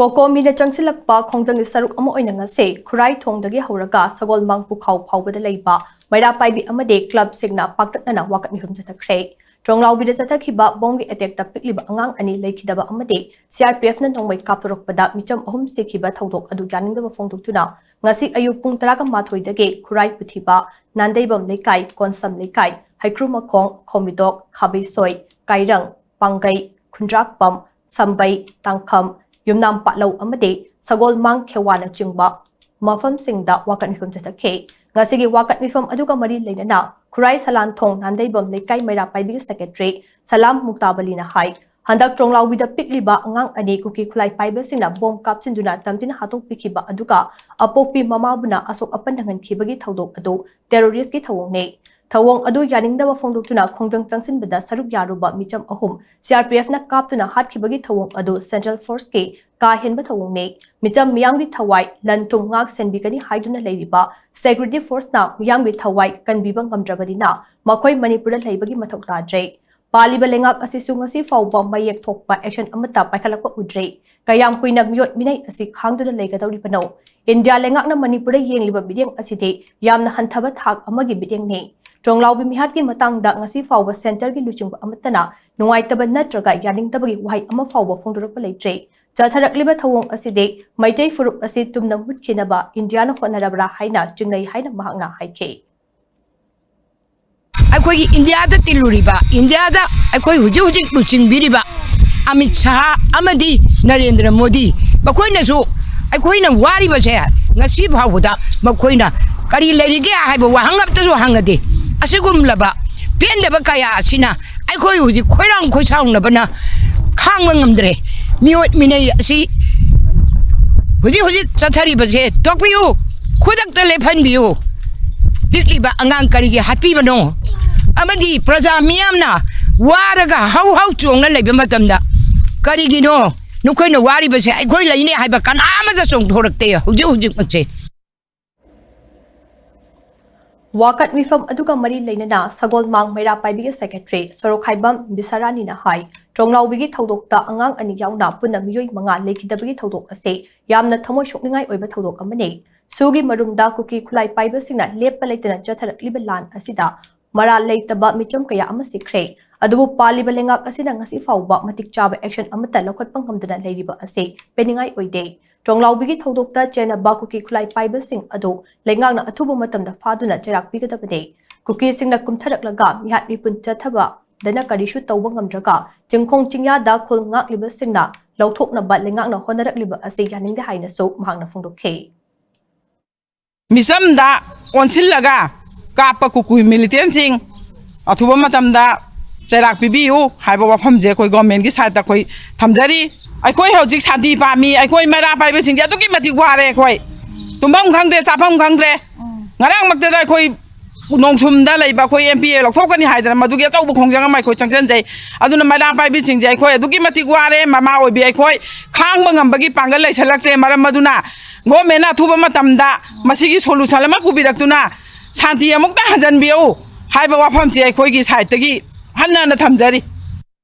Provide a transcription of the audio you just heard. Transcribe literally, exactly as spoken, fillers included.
ꯀꯣꯀꯣꯃꯤꯅ ꯆꯪꯁꯤꯜꯂꯛꯄ ꯈꯣꯡꯖꯪꯒꯤ ꯁꯔꯨꯛ ꯑꯃ ꯑꯣꯏꯅ ꯉꯁꯤ ꯈꯨꯔꯥꯏ ꯊꯣꯡꯗꯒꯤ ꯍꯧꯔꯒ ꯁꯒꯣꯜꯃꯥꯡ ꯄꯨꯈꯥꯎ ꯐꯥꯎꯕꯗ ꯂꯩꯕ ꯃꯩꯔꯥ ꯄꯥꯏꯕꯤ ꯑꯃꯗꯤ ꯀ꯭ꯂꯕꯁꯤꯡꯅ ꯄꯥꯛꯇꯛꯅꯅ ꯋꯥꯀꯠ ꯃꯤꯐꯝ ꯆꯠꯊꯈ꯭ꯔꯦ꯫ ꯇ꯭ꯔꯣꯡꯂꯥꯎꯕꯤꯗ ꯆꯠꯊꯈꯤꯕ ꯕꯣꯝꯒꯤ ꯑꯦꯇꯦꯛꯇ ꯄꯤꯛꯂꯤꯕ ꯑꯉꯥꯡ ꯑꯅꯤ ꯂꯩꯈꯤꯗꯕ ꯑꯃꯗꯤ ꯁꯤ ꯑꯥꯔ ꯄꯤ ꯑꯦꯐꯅ ꯅꯣꯡꯃꯩ ꯀꯥꯞꯊꯣꯔꯛꯄꯗ ꯃꯤꯆꯝ ꯑꯍꯨꯝ ꯁꯤꯈꯤꯕ ꯊꯧꯗꯣꯛ ꯑꯗꯨ ꯌꯥꯅꯤꯡꯗꯕ ꯐꯣꯡꯗꯣꯛꯇꯨꯅ ꯉꯁꯤ ꯑꯌꯨꯛ ꯄꯨꯡ ꯇꯔꯥꯒ ꯃꯥꯊꯣꯏꯗꯒꯤ ꯈꯨꯔꯥꯏ ꯄꯨꯊꯤꯕ, ꯅꯥꯟꯗꯩꯕꯝ ꯂꯩꯀꯥꯏ, ꯀꯣꯟꯁꯝ ꯂꯩꯀꯥꯏ, ꯍꯩꯀ꯭ꯔꯨ ꯃꯈꯣꯡ, ꯈꯣꯝꯕꯤꯗꯣꯛ, ꯈꯥꯕꯩꯁꯣꯏ, ꯀꯥꯏꯔꯪ, ꯄꯥꯡꯒꯩ, ꯈꯨꯟꯗ꯭ꯔꯥꯛꯄꯝ, ꯁꯝꯕꯩ, ꯇꯥꯡꯈꯝ, ꯌꯨꯝꯅꯥꯝ ꯄꯥꯠꯂꯧ ꯑꯃꯗꯤ ꯁꯒꯣꯜꯃꯥꯡ ꯈꯦꯋꯥꯅꯆꯤꯡꯕ ꯃꯐꯝꯁꯤꯡꯗ ꯋꯥꯀꯠ ꯃꯤꯐꯝ ꯆꯠꯊꯈꯤ꯫ ꯉꯁꯤꯒꯤ ꯋꯥꯀꯠ ꯃꯤꯐꯝ ꯑꯗꯨꯒ ꯃꯔꯤ ꯂꯩꯅꯅ ꯈꯨꯔꯥꯏ ꯁꯂꯥꯟꯊꯣꯡ ꯅꯥꯟꯗꯩꯕꯝ ꯂꯩꯀꯥꯏ ꯃꯩꯔꯥ ꯄꯥꯏꯕꯤꯒꯤ ꯁꯦꯀ꯭ꯔꯦꯇꯔꯤ ꯁꯂꯥꯝ ꯃꯨꯛꯇꯥꯕꯂꯤꯅ ꯍꯥꯏ, ꯍꯟꯗꯛ ꯇ꯭ꯔꯣꯡꯂꯥꯎꯕꯤꯗ ꯄꯤꯛꯂꯤꯕ ꯑꯉꯥꯡ ꯑꯅꯤ ꯀꯨꯀꯤ ꯈꯨꯠꯂꯥꯏ ꯄꯥꯏꯕꯁꯤꯡꯅ ꯕꯣꯝ ꯀꯥꯞꯁꯤꯟꯗꯨꯅ ꯇꯝꯊꯤꯅ ꯍꯥꯠꯇꯣꯛꯄꯤꯈꯤꯕ ꯑꯗꯨꯒ ꯑꯄꯣꯛꯄꯤ ꯃꯃꯥꯕꯨꯅ ꯑꯁꯣꯛ ꯑꯄꯟ ꯅꯪꯍꯟꯈꯤꯕꯒꯤ ꯊꯧꯗꯣꯛ ꯑꯗꯨ ꯇꯦꯔꯣꯔꯤꯁ꯭ꯠꯀꯤ ꯊꯧꯑꯣꯡꯅꯤ꯫ ꯊꯧꯑꯣꯡ ꯑꯗꯨ ꯌꯥꯅꯤꯡꯗꯕ ꯐꯣꯡꯗꯣꯛꯇꯨꯅ ꯈꯣꯡꯖꯪ ꯆꯪꯁꯤꯟꯕꯗ ꯁꯔꯨꯛ ꯌꯥꯔꯨꯕ ꯃꯤꯆꯝ ꯑꯍꯨꯝ ꯁꯤ ꯑꯥꯔ ꯄꯤ ꯑꯦꯐꯅ ꯀꯥꯞꯇꯨꯅ ꯍꯥꯠꯈꯤꯕꯒꯤ ꯊꯧꯑꯣꯡ ꯑꯗꯨ ꯁꯦꯟꯇ꯭ꯔꯦꯜ ꯐꯣꯔꯁꯀꯤ ꯀꯥ ꯍꯦꯟꯕ ꯊꯧꯑꯣꯡꯅꯤ꯫ ꯃꯤꯆꯝ ꯃꯤꯌꯥꯝꯒꯤ ꯊꯋꯥꯏ ꯂꯟ ꯊꯨꯝ ꯉꯥꯛ ꯁꯦꯟꯕꯤꯒꯅꯤ ꯍꯥꯏꯗꯨꯅ ꯂꯩꯔꯤꯕ ꯁꯦꯀ꯭ꯌꯨꯔꯤꯇꯤ ꯐꯣꯔꯁꯅ ꯃꯤꯌꯥꯝꯒꯤ ꯊꯋꯥꯏ ꯀꯟꯕꯤꯕ ꯉꯝꯗ꯭ꯔꯕꯅꯤꯅ ꯃꯈꯣꯏ ꯃꯅꯤꯄꯨꯔꯗ ꯂꯩꯕꯒꯤ ꯃꯊꯧ ꯇꯥꯗ꯭ꯔꯦ꯫ ꯄꯥꯜꯂꯤꯕ ꯂꯩꯉꯥꯛ ꯑꯁꯤꯁꯨ ꯉꯁꯤ ꯐꯥꯎꯕ ꯃꯌꯦꯛ ꯊꯣꯛꯄ ꯑꯦꯛꯁꯟ ꯑꯃꯠꯇ ꯄꯥꯏꯈꯠꯂꯛꯄ ꯎꯗ꯭ꯔꯤ꯫ ꯀꯌꯥꯝ ꯀꯨꯏꯅ ꯃꯤꯑꯣꯠ ꯃꯤꯅꯩ ꯑꯁꯤ ꯈꯥꯡꯗꯨꯅ ꯂꯩꯒꯗꯧꯔꯤꯕꯅꯣ? ꯏꯟꯗꯤꯌꯥ ꯂꯩꯉꯥꯛꯅ ꯃꯅꯤꯄꯨꯔꯗ ꯌꯦꯡꯂꯤꯕ ꯃꯤꯠꯌꯦꯡ ꯑꯁꯤꯗꯤ ꯌꯥꯝꯅ ꯍꯟꯊꯕ ꯊꯥꯛ ꯑꯃꯒꯤ ꯃꯤꯠꯌꯦꯡꯅꯤ꯫ ꯇ꯭ꯔꯣꯡꯂꯥꯎꯕꯤ ꯃꯤꯍꯥꯠꯀꯤ ꯃꯇꯥꯡꯗ ꯉꯁꯤ ꯐꯥꯎꯕ ꯁꯦꯟꯇꯔꯒꯤ ꯂꯨꯆꯤꯡꯕ ꯑꯃꯠꯇꯅ ꯅꯨꯡꯉꯥꯏꯇꯕ ꯅꯠꯇ꯭ꯔꯒ ꯌꯥꯅꯤꯡꯗꯕꯒꯤ ꯋꯥꯍꯩ ꯑꯃ ꯐꯥꯎꯕ ꯐꯣꯡꯗꯣꯔꯛꯄ ꯂꯩꯇ꯭ꯔꯤ꯫ ꯆꯠꯊꯔꯛꯂꯤꯕ ꯊꯧꯑꯣꯡ ꯑꯁꯤꯗꯤ ꯃꯩꯇꯩ ꯐꯨꯔꯨꯞ ꯑꯁꯤ ꯇꯨꯝꯅ ꯃꯨꯠꯈꯤꯅꯕ ꯏꯟꯗꯤꯌꯥꯅ ꯍꯣꯠꯅꯔꯕ꯭ꯔꯥ ꯍꯥꯏꯅ ꯆꯤꯡꯅꯩ ꯍꯥꯏꯅ ꯃꯍꯥꯛꯅ ꯍꯥꯏꯈꯤ꯫ ꯑꯩꯈꯣꯏꯒꯤ ꯏꯟꯗꯤꯌꯥꯗ ꯇꯤꯜꯂꯨꯔꯤꯕ, ꯏꯟꯗꯤꯌꯥꯗ ꯑꯩꯈꯣꯏ ꯍꯧꯖꯤꯛ ꯍꯧꯖꯤꯛ ꯂꯨꯆꯤꯡꯕꯤꯔꯤꯕ ꯑꯃꯤꯠ ꯁꯥꯍ ꯑꯃꯗꯤ ꯅꯔꯦꯟꯗ꯭ꯔ ꯃꯣꯗꯤ, ꯃꯈꯣꯏꯅꯁꯨ ꯑꯩꯈꯣꯏꯅ ꯋꯥꯔꯤꯕꯁꯦ ꯉꯁꯤ ꯐꯥꯎꯕꯗ ꯃꯈꯣꯏꯅ ꯀꯔꯤ ꯂꯩꯔꯤꯒꯦ ꯍꯥꯏꯕ ꯋꯥꯍꯪ ꯑꯃꯇꯁꯨ ꯍꯪꯅꯗꯦ꯫ ꯑꯁꯤꯒꯨꯝꯂꯕ ꯄꯦꯟꯗꯕ ꯀꯌꯥ ꯑꯁꯤꯅ ꯑꯩꯈꯣꯏ ꯍꯧꯖꯤꯛ ꯈꯣꯏꯔꯥꯡ ꯈꯣꯏꯁꯥꯎꯅꯕꯅ ꯈꯥꯡꯕ ꯉꯝꯗ꯭ꯔꯦ꯫ ꯃꯤꯑꯣꯠ ꯃꯤꯅꯩ ꯑꯁꯤ ꯍꯧꯖꯤꯛ ꯍꯧꯖꯤꯛ ꯆꯠꯊꯔꯤꯕꯁꯦ ꯇꯣꯛꯄꯤꯌꯨ, ꯈꯨꯗꯛꯇ ꯂꯦꯞꯍꯟꯕꯤꯌꯨ꯫ ꯄꯤꯛꯂꯤꯕ ꯑꯉꯥꯡ ꯀꯔꯤꯒꯤ ꯍꯥꯠꯄꯤꯕꯅꯣ? ꯑꯃꯗꯤ ꯄ꯭ꯔꯖꯥ ꯃꯤꯌꯥꯝꯅ ꯋꯥꯔꯒ ꯍꯧ ꯍꯧ ꯆꯣꯡꯅ ꯂꯩꯕ ꯃꯇꯝꯗ ꯀꯔꯤꯒꯤꯅꯣ ꯅꯈꯣꯏꯅ ꯋꯥꯔꯤꯕꯁꯦ? ꯑꯩꯈꯣꯏ ꯂꯩꯅꯦ ꯍꯥꯏꯕ ꯀꯅꯥ ꯑꯃꯠꯇ ꯆꯣꯡꯊꯣꯔꯛꯇꯦ ꯍꯧꯖꯤꯛ ꯍꯧꯖꯤꯛꯃꯛꯁꯦ꯫ ꯋꯥꯀꯠ ꯃꯤꯐꯝ ꯑꯗꯨꯒ ꯃꯔꯤ ꯂꯩꯅꯅ ꯁꯒꯣꯜꯃꯥꯡ ꯃꯩꯔꯥ ꯄꯥꯏꯕꯤꯒꯤ ꯁꯦꯀ꯭ꯔꯦꯇꯔꯤ ꯁꯣꯔꯣꯛꯈꯥꯏꯕꯝ ꯕꯤꯁꯥꯔꯥꯅꯤꯅ ꯍꯥꯏ, ꯇ꯭ꯔꯣꯡꯂꯥꯎꯕꯤꯒꯤ ꯊꯧꯗꯣꯛꯇ ꯑꯉꯥꯡ ꯑꯅꯤ ꯌꯥꯎꯅ ꯄꯨꯟꯅ ꯃꯤꯑꯣꯏ ꯃꯉꯥ ꯂꯩꯈꯤꯗꯕꯒꯤ ꯊꯧꯗꯣꯛ ꯑꯁꯤ ꯌꯥꯝꯅ ꯊꯃꯣꯏ ꯁꯣꯛꯅꯤꯡꯉꯥꯏ ꯑꯣꯏꯕ ꯊꯧꯗꯣꯛ ꯑꯃꯅꯤ꯫ ꯁꯨꯒꯤ ꯃꯔꯨꯝꯗ ꯀꯨꯀꯤ ꯈꯨꯠꯂꯥꯏ ꯄꯥꯏꯕꯁꯤꯡꯅ ꯂꯦꯞꯄ ꯂꯩꯇꯅ ꯆꯠꯊꯔꯛꯂꯤꯕ ꯂꯥꯟ ꯑꯁꯤꯗ ꯃꯔꯥꯜ ꯂꯩꯇꯕ ꯃꯤꯆꯝ ꯀꯌꯥ ꯑꯃ ꯁꯤꯈ꯭ꯔꯦ꯫ ꯑꯗꯨꯕꯨ ꯄꯥꯜꯂꯤꯕ ꯂꯩꯉꯥꯛ ꯑꯁꯤꯅ ꯉꯁꯤ ꯐꯥꯎꯕ ꯃꯇꯤꯛ ꯆꯥꯕ action ꯑꯃꯠꯇ ꯂꯧꯈꯠꯄ ꯉꯝꯗꯅ ꯂꯩꯔꯤꯕ ꯑꯁꯤ ꯄꯦꯟꯅꯤꯡꯉꯥꯏ ꯑꯣꯏꯗꯦ꯫ ꯇ꯭ꯔꯣꯡꯂꯥꯎꯕꯤꯒꯤ ꯊꯧꯗꯣꯛꯇ ꯆꯦꯟꯅꯕ ꯀꯨꯀꯤ ꯈꯨꯠꯂꯥꯏ ꯄꯥꯏꯕꯁꯤꯡ ꯑꯗꯨ ꯂꯩꯉꯥꯛꯅ ꯑꯊꯨꯕ ꯃꯇꯝꯗ ꯐꯥꯗꯨꯅ ꯆꯩꯔꯥꯛ ꯄꯤꯒꯗꯕꯅꯤ꯫ ꯀꯨꯀꯤꯁꯤꯡꯅ ꯀꯨꯝꯊꯔꯛꯂꯒ ꯃꯤꯍꯥꯠ ꯃꯤꯄꯨꯟ ꯆꯠꯊꯕꯗꯅ ꯀꯔꯤꯁꯨ ꯇꯧꯕ ꯉꯝꯗ꯭ꯔꯒ ꯆꯤꯡꯈꯣꯡ ꯆꯤꯡꯌꯥꯗ ꯈꯨꯜ ꯉꯥꯛꯂꯤꯕꯁꯤꯡꯅ ꯂꯧꯊꯣꯛꯅꯕ ꯂꯩꯉꯥꯛꯅ ꯍꯣꯠꯅꯔꯛꯂꯤꯕ ꯑꯁꯤ ꯌꯥꯅꯤꯡꯗꯦ ꯍꯥꯏꯅꯁꯨ ꯃꯍꯥꯛꯅ ꯐꯣꯡꯗꯣꯛꯈꯤ꯫ ꯃꯤꯆꯝꯗ ꯑꯣꯟꯁꯤꯜꯂꯒ ꯀꯥꯞꯄ ꯀꯨꯀꯤ ꯃꯤꯂꯤꯇꯦꯟꯁꯤꯡ ꯑꯊꯨꯕ ꯃꯇꯝꯗ ꯆꯩꯔꯥꯛ ꯄꯤꯕꯤꯌꯨ ꯍꯥꯏꯕ ꯋꯥꯐꯝꯁꯦ ꯑꯩꯈꯣꯏ ꯒꯣꯔꯃꯦꯟꯒꯤ ꯁꯥꯏꯠꯇ ꯑꯩꯈꯣꯏ ꯊꯝꯖꯔꯤ꯫ ꯑꯩꯈꯣꯏ ꯍꯧꯖꯤꯛ ꯁꯥꯟꯇꯤ ꯄꯥꯝꯃꯤ, ꯑꯩꯈꯣꯏ ꯃꯩꯔꯥ ꯄꯥꯏꯕꯁꯤꯡꯁꯦ ꯑꯗꯨꯛꯀꯤ ꯃꯇꯤꯛ ꯋꯥꯔꯦ꯫ ꯑꯩꯈꯣꯏ ꯇꯨꯝꯐꯝ ꯈꯪꯗ꯭ꯔꯦ, ꯆꯥꯐꯝ ꯈꯪꯗ꯭ꯔꯦ꯫ ꯉꯔꯥꯡꯃꯛꯇꯗ ꯑꯩꯈꯣꯏ ꯅꯣꯡꯁꯨꯝꯗ ꯂꯩꯕ ꯑꯩꯈꯣꯏ ꯑꯦꯝ ꯄꯤ ꯑꯦ ꯂꯧꯊꯣꯛꯀꯅꯤ ꯍꯥꯏꯗꯅ ꯃꯗꯨꯒꯤ ꯑꯆꯧꯕ ꯈꯣꯡꯖꯪ ꯑꯃ ꯑꯩꯈꯣꯏ ꯆꯪꯁꯤꯟꯖꯩ꯫ ꯑꯗꯨꯅ ꯃꯩꯔꯥ ꯄꯥꯏꯕꯤꯁꯤꯡꯁꯦ ꯑꯩꯈꯣꯏ ꯑꯗꯨꯛꯀꯤ ꯃꯇꯤꯛ ꯋꯥꯔꯦ꯫ ꯃꯃꯥ ꯑꯣꯏꯕꯤ ꯑꯩꯈꯣꯏ ꯈꯥꯡꯕ ꯉꯝꯕꯒꯤ ꯄꯥꯡꯒꯜ ꯂꯩꯁꯜꯂꯛꯇ꯭ꯔꯦ꯫ ꯃꯔꯝ ꯑꯗꯨꯅ ꯒꯣꯔꯃꯦꯟꯅ ꯑꯊꯨꯕ ꯃꯇꯝꯗ ꯃꯁꯤꯒꯤ ꯁꯣꯂꯨꯁꯟ ꯑꯃ ꯄꯨꯕꯤꯔꯛꯇꯨꯅ ꯁꯥꯟꯇꯤ ꯑꯃꯨꯛꯇ ꯍꯟꯖꯟꯕꯤꯌꯨ ꯍꯥꯏꯕ ꯋꯥꯐꯝꯁꯤ ꯑꯩꯈꯣꯏꯒꯤ ꯁꯥꯏꯠꯇꯒꯤ ꯍꯟꯅ ꯍꯟꯅ ꯊꯝꯖꯔꯤ꯫